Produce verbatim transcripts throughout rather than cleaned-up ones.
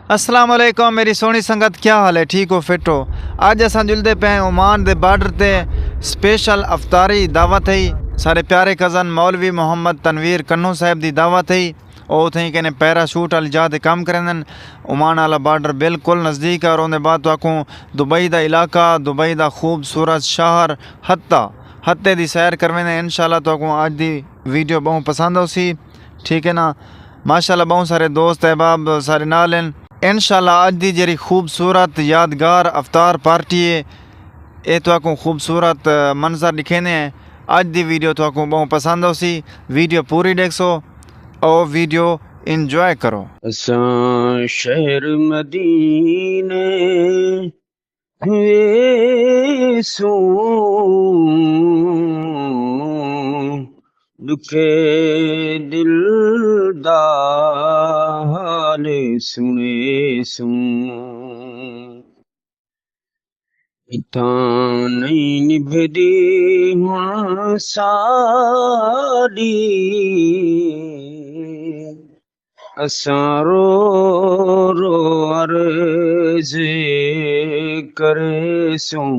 السلام علیکم میری سوہݨی سنگت، کیا حال ہے؟ ٹھیک ہو، فٹ ہو؟ اڄ اساں جلدے پئے ہیں عمان دے بارڈر تے، سپیشل افطاری دعوت ہے۔ سارے پیارے کزن مولوی محمد تنویر کنوں صاحب دی دعوت ہے۔ او اتھیں کنے پیرا شوٹ والی جاہ تے کم کریندن۔ عمان والا بارڈر بالکل نزدیک ہے اور اوندے بعد تہاکوں دبئی دا علاقہ، دبئی دا خوبصورت شہر حتی، حتی دی سیر کرویندے۔ انشاءاللہ تہاکوں اڄ دی ویڈیو ٻہوں پسند ہوسی، ٹھیک ہے نا؟ ماشاءاللہ ٻہوں سارے دوست احباب سارے نال ہن۔ انشاءاللہ اڄ دی جیڑھی خوبصورت یادگار افطار پارٹی ہے، اے تہاکوں خوبصورت منظر ݙکھیندے ہیں۔ اڄ دی ویڈیو تہاکوں ٻہوں پسند ہوسی، ویڈیو پوری ݙیکھسو، او ویڈیو انجوائے کرو۔ اساں شہر مدینے ویسوں، ݙکھے دل دا حال سݨیسوں۔ اتھاں نئیں نبھدی ہݨ ساݙی، اساں رو رو عرض کریسوں۔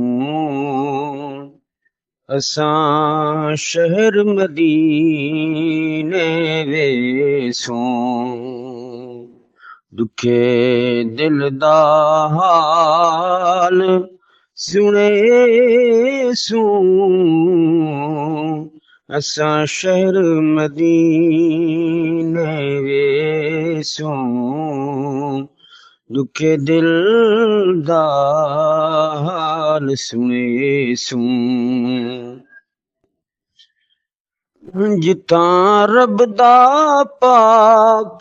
اساں شہر مدینے ویسوں، ݙکھے دل دا حال سݨیسوں۔ اساں شہر مدینے ویسوں، ݙکھے دل دا حال سݨیسوں۔ جتھاں رب دا پاک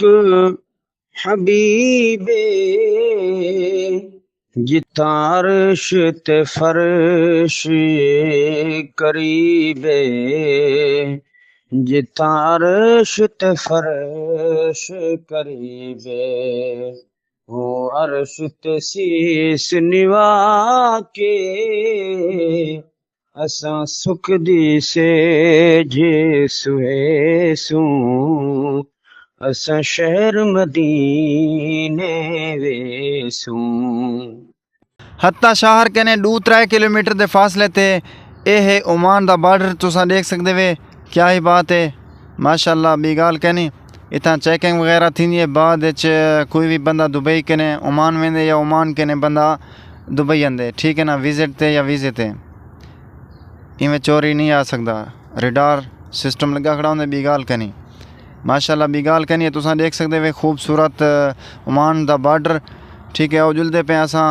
حبیب ہے، جتھاں عرش تے فرش قریب ہے، جتھاں عرش تے فرش قریب ہے، او عرش تے سیس نوا کے اساں سکھ دی سیجھ سہیسوں، اساں شہر مدینے ویسوں۔ حتی شہر کنے ݙو ترے کلومیٹر دے فاصلے تے اے ہے عمان دا بارڈر، تساں ݙیکھ سڳدے وے۔ کیا ہی بات ہے، ماشاءاللہ، ٻئی ڳالھ کینی۔ اتھاں چیکنگ وغیرہ تھیندی ہے، بعد وچ کوئی وی بندہ دبئی کنے عمان ویندے یا عمان کنے بندہ دبئی آندے، ٹھیک ہے نا، وزٹ تے یا ویزے تے، ایویں چوری نہیں آ سڳدا۔ ریڈار سسٹم لڳا کھڑا ہوندے، ٻئی ڳالھ کینی۔ ماشاءاللہ، ٻئی ڳالھ کینی ہے۔ تساں ݙیکھ سڳدے وے خوبصورت، آ، عمان دا بارڈر، ٹھیک ہے۔ او جلدے پئے اساں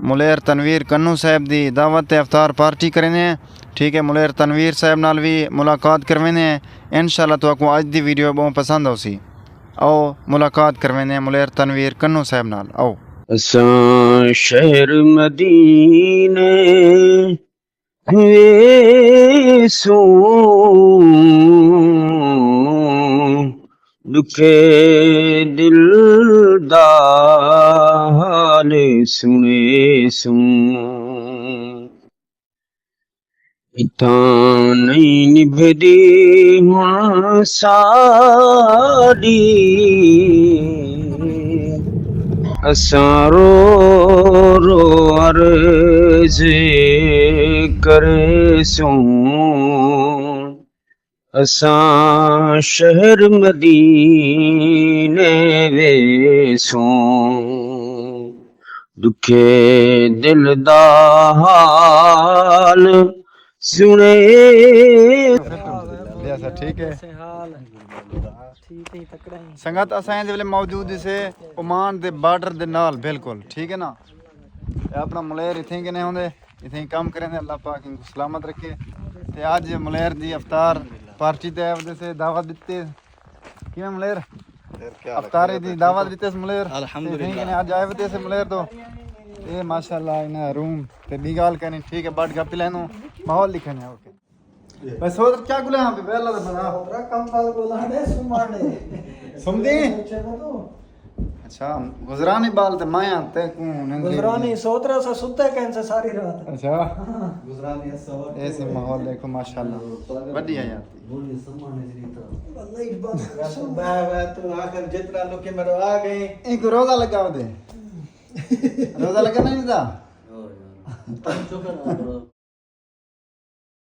ملیر تنویر کنوں صاحب دی دعوت تے افطار پارٹی کریندے ہیں، ٹھیک ہے۔ ملیر تنویر صاحب نال وی ملاقات کرویندے ہیں، انشاءاللہ تہاکوں اڄ دی ویڈیو ٻہوں پسند ہوسی۔ او ملاقات کرویندے ہیں ملیر تنویر کنوں صاحب نال۔ او۔ اساں شہر مدینے ویسوں، ݙکھے دل دا حال سݨیسوں۔ اتھاں نئیں نبھدی ہݨ ساݙی، اساں رو رو عرض کریسوں۔ اساں شہر مدینے ویسوں، ݙکھے دل دا حال سݨے۔ ٹھیک ہے۔ سنگت، اساں ایں ویلے موجود ہسے عمان دے بارڈر دے نال بالکل، ٹھیک ہے نا؟ اے اپݨا ملیر اتھیں کنے ہوندے، اتھیں کم کریندے، اللہ پاک ان کو سلامت رکھے۔ تے اڄ ملیر دی افطار پارٹی تے آئے ودے سے، دعوت ݙتے۔ کیویں ملیر؟ افطاری دی دعوت ݙتے سے ملیر۔ الحمدللہ۔ تے اتھیں کنے اڄ آئے ودے سے ملیر تو۔ اے ماشاءاللہ انہاں روم تے ٻئی ڳالھ کینی، ٹھیک ہے، بٹ گپ لیندوں، ماحول ݙکھیندے ہیں، اوکے۔ بھائی سوہدر کیا گلے ہاں پہ ویلا دے بنا؟ سوہدرا کم بال گولا دے سمانے۔ سمدی؟ اچھے کو تو۔ اچھا، گزرانی بال تے میں آتے کو نندے گزرانی سوترا سا ستے کین سے ساری رات۔ اچھا، گزرانی سو ایسے ماحول دیکھو ماشاءاللہ۔ وڈی حیاتی۔ بولی سمانے جی تو اللہ اقبال میں میں تو آخر جتنا لوکے میرے آ گئے ایک روزہ لگا دے۔ روزہ لگا نہیں دا؟ شکر